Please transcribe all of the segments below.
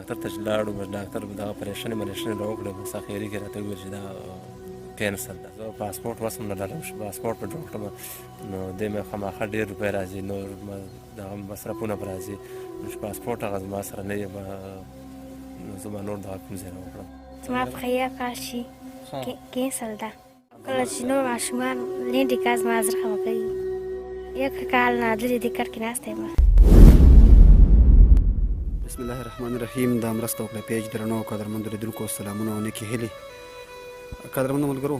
ډاکټر ته چې لاړو، بس ډاکټر دغه پرېشنې مرېشنې را وکړې، بس اخري کې راته وویل چې دا کینسل ده. زه پاسپورټ وس هم نه لرم چې پاسپورټ په جوړ کړم، نو دې مې خامخا ډېر روپۍ راځي، نور دغه مصرفونه به راځي، نو چې پاسپورټ هغه زما سره نه وي، نو زه به نور دغه کوم ځای نه وکړم. زما پښه یو کال شي کینسل ده. کله چې نور ماشومان لنډې کا، زما زړه خفه کوي. یو کال نه لرې دې کټ کې ناسته یم. بسم الله الرحمن الرحیم. د مرسته وکړه پیج درنو قدرمندو لیدونکو، سلامونه او نیکې هیلې. قدرمنو ملګرو،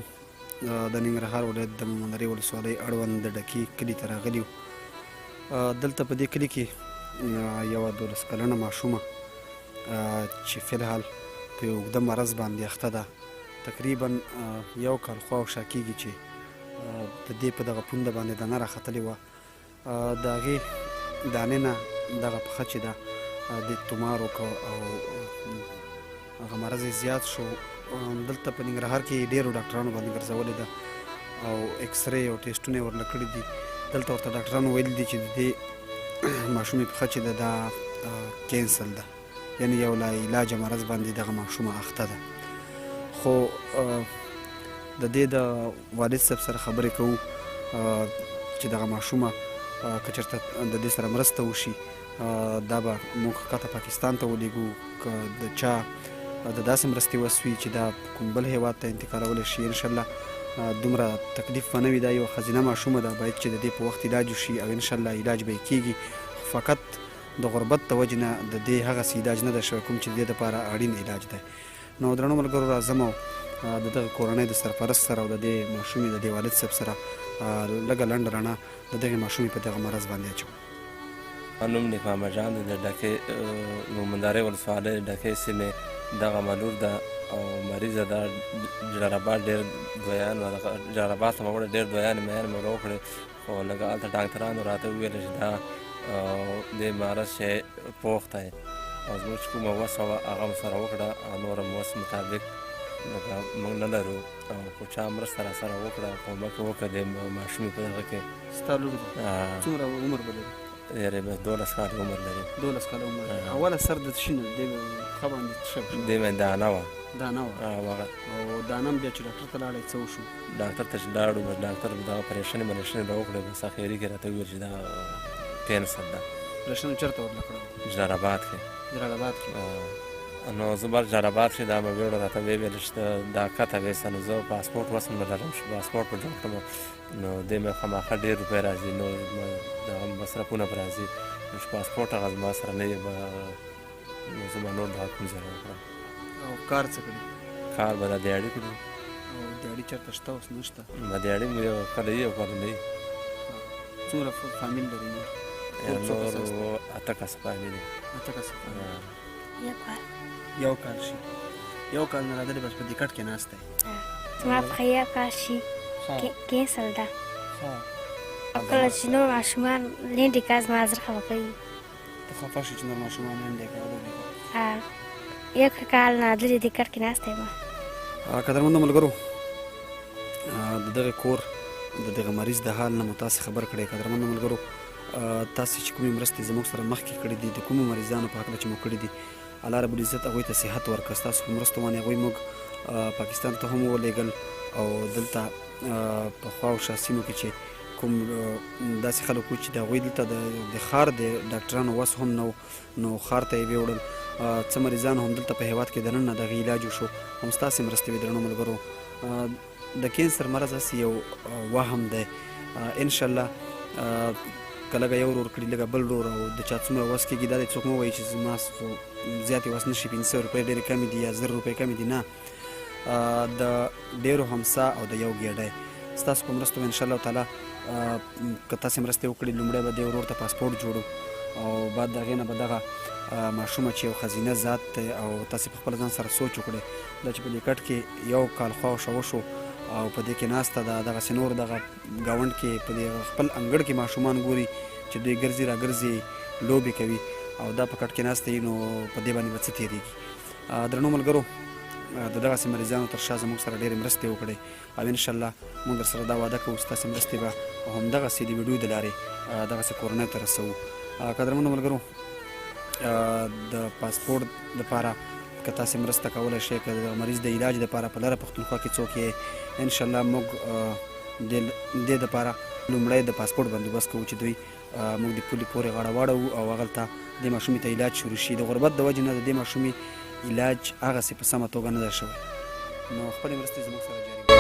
د ننګرهار ولایت د مومندرې ولسوالۍ اړوند د ډکې کلي ته راغلي یو. دلته په دې کلي کې یوه 12 کلنه ماشومه چې فلحال په یو اوږده مرض باندې اخته ده، تقریبا یو کال خوا او شا کېږي چې د دې په دغه پونده باندې دانه راختلې وه. د هغې دانې نه دغه پښه چې ده د تومار وکړ او هغه مرض یې زیات شو. دلته په ننګرهار کې ډېرو ډاکټرانو باندې ګرځولې ده او اکسرې او ټیسټونه یې ورله کړي دي. دلته ورته ډاکټرانو ویلي دي چې د دې ماشومې پښه چې ده دا کینسل ده، یعنی یو لا علاجه مرض باندې دغه ماشومه اخته ده. خو د دې د والد صاحب سره خبرې کوو چې دغه ماشومه که چېرته د دې سره مرسته وشي، دا به موږ ښکته پاکستان ته ولیږو، که د چا د داسې مرستې وس وي چې دا کوم بل هیواد ته انتقالولی شي، انشاءالله دومره تکلیف به نه وي. دا یوه ښځینه ماشومه ده، باید چې د دې په وخت علاج وشي او انشاءالله علاج به یې کېږي، خو فقط د غربت د وجې نه د دې هغسې علاج نه ده شوی کوم چې د دې دپاره اړین علاج دی. نو درنو ملګرو، راځم او د دغه کورنۍ د سرپرست سره او د دې ماشومې د دې والد صاحب سره لږه لنډه رڼا د دغې ماشومې په دغه مرض باندې اچوم. نوم نیک محمد جان دی، د ډکې مومندارې ولسوالۍ ډکې سیمې دغه ملور ده او مریضه ده. جلال اباد ډېر دویان، جلال اباد ته مې وړه، ډېر دویانې میانې مې وکړې، خو لږه هلته ډاکټرانو راته وویل چې دا دې مرض چې پوخ دی او زموږ چې کومه وسه وه هغه مو سره وکړه او نور هم وس مطابق لکه موږ نه لرو، او خو چا مرسته را سره وکړه، کومک یې وکړه د ماشومې په دغه کې. ستا لور ده؟ څومره عمر به لري؟ یعنې بس 12 کاله عمر لري. 12 کاله عمر لري. اوله سر د څه شي نه دې پښه باندې څه شی وشو؟ دې باندې دانه وه. دانه وه. هغه. او دانه هم بیا چې ډاکټر ته لاړی څه وشو؟ ډاکټر ته چې لاړو، بس ډاکټر دغه پرېشنې مرېشنې را وکړې، بس اخري کې راته وویل چې دا کینسل ده. پرېشنه چېرته ورله کړه؟ جلال اباد کې. جلال اباد کې. نو زه بر جلال اباد کې دا مې ویوړه، راته ویې ویل چې دا کته ویسه، نو زه پاسپورټ وس هم نه لرم چې پاسپورټ په جوړ کړم، نو دې مې خامخا ډېر روپۍ راځي، نور دغه مصرفونه به راځي، نو چې پاسپورټ هغه زما سره نه وي، نو زه به نور دغه کوم ځای نه وکړم. او کار څه کوي؟ کار به دا دیاړي کړو. او دیاړي چېرته شته اوس؟ نشته. ما دیاړي مو یو کله یې او کله نه وي. څومره فامیل لري نور؟ نور اته کسه فامیل دي. اته کسه فامیل. یو کال. یو کال شي. یو کال نه راغلی بس په دې کټ کې ناست دی. زما پښه یو کال شي کینسل ده. کله چې نور ماشومان لنډې کا، زما زړه خفه کوي. ته خفه شې چې نور ماشومان لنډې کا؟ لوبې کوي. یو کال نه لرې دې کټ کې ناسته یم. قدرمندو ملګرو، د دغه کور د دغه مریض د حال نه مو تاسې خبر کړئ. قدرمندو ملګرو، تاسې چې کومې مرستې زموږ سره مخکې کړې دي، د کومو مریضانو په هکله چې مو کړې دي، الله رب العزت هغوی ته صحت ورکړه. ستاسو په مرستو باندې هغوی موږ پاکستان ته هم ولېږل او دلته په خوا او شا سیمو کې چې کوم داسې خلک وو چې د هغوی دلته د ښار د ډاکټرانو وس هم نه و، نو ښار ته یې ویوړل. څه مریضان هم دلته په هېواد کې دننه د هغې علاج وشو، هم ستاسې مرستې وې. درنو ملګرو، د کینسر مرض هسې یو وهم دی. انشاءالله که لږه یو ورور کړي، لږه بل ورور، او د چا څومره وس کېږي، دا دی څوک مه وایي چې زما خو زیاتې وس نه شي، 500 روپۍ ډېرې کمې دي یا 1000 روپۍ کمې دي. نه، د ډېرو همسا او د یو ګېډی. ستاسو په مرستو به انشاءالله تعالی که تاسې مرستې وکړي، لومړی به دې ورور ته پاسپورټ جوړو او بعد د هغې نه به دغه ماشومه چې یو ښځینه ذات دی، او تاسې په خپل ځان سره سوچ وکړئ دا چې په دې کټ کې یو کال خوا او شا وشو او په دې کې ناسته ده، دغسې نور دغه ګاونډ کې په دې خپل انګړ کې ماشومان ګوري چې دوی ګرځي راګرځي لوبې کوي او دا په کټ کې ناسته وي، نو په دې باندې به څه تېرېږي؟ درنو ملګرو، د دغسې مریضانو تر شا زموږ سره ډېرې مرستې وکړئ او انشاءالله موږ در سره دا وعده کوو چې ستاسې مرستې به همدغسې د ویډیو د لارې دغسې کورنیو ته رسوو. قدرمنو ملګرو، د پاسپورت دپاره که تاسې مرسته کولی شئ، که د مریض د علاج دپاره په لره پښتونخوا کې څوک یې، انشاءالله موږ د دې دپاره لومړی د پاسپورت بندوبست کوو چې دوی موږ د پولې پورې غاړه واړوو او هغلته دې ماشومې ته علاج شروع شي. د غربت د وجې نه د دې ماشومې علاج هغسې په سمه توګه نه دی شوی، نو خپلې مرستې زموږ سره جاري.